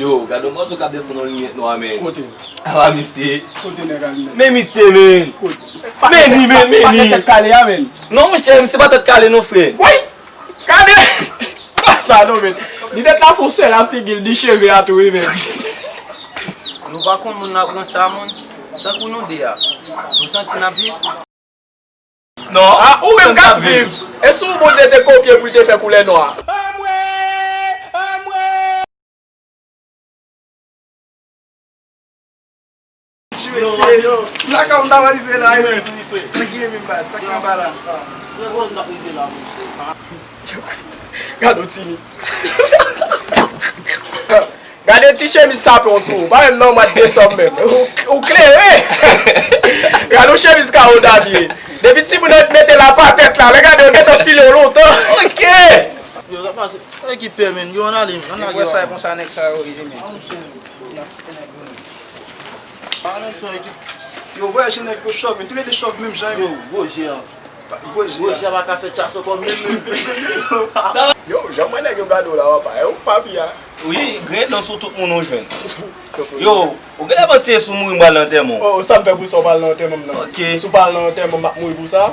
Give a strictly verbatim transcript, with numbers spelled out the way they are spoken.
Yo, gade yon mòso k ap desann nan limyè nwa, men. Kote? Ala misye. Kote nèg a li menm? Men misye, men. Kote? Men li, men, men li. Pa gen tèt kale a, men. Non, monchè, misye pa tèt kale, non, frè. Woy! Gade! Sa, non, men. Li tèt la fon sèl a figi l, di cheve a tou, wi, men. Nou pa konn moun nan pran sa, moun. Tankou nou de a. Nou santi n ap viv. Non. Ah, ou menm k ap viv. E si w Bondye te kopye pou l te fè koulè nwa? Anmwe! Anmwe! Ti mesye, yo. Lakay ou m t ap rive la, wi. Sa k gen menm baz, sa k gen anba la? Gade w ti mis. Gade ti chemiz sapon sou ou, pa menm nan mwa desanm menm. Ou, ou klere! Gade yon chemiz kawo David. Depi timoun nan mete l apa tèt la, lè gade yo gentan file w lontan. Ok! Yo, sa pase. Ekip pè, men, yo, ann ale, ann lage yo. Sa e konsa nèg sa yo ye, men. Ann chèn. Ann chèn. Yo, vwayaj nèg yo chòv, men, toulede chòv menm jan, yo. Gwo je an. Gwo je a. Gwo je a pa ka fè chas ankò menm, menm. Yo, jan mwen nèg yo gade w la, papa, e ou papi a? Wi, grenn nan sou tout moun ou jwenn. Yo, ou genlè panse si w mouri m pral nan antèman w. Oh, sa m fè pou sa w pral nan antèman m nan? Ok. Si w pral nan antèman m, m ap mouri pou sa?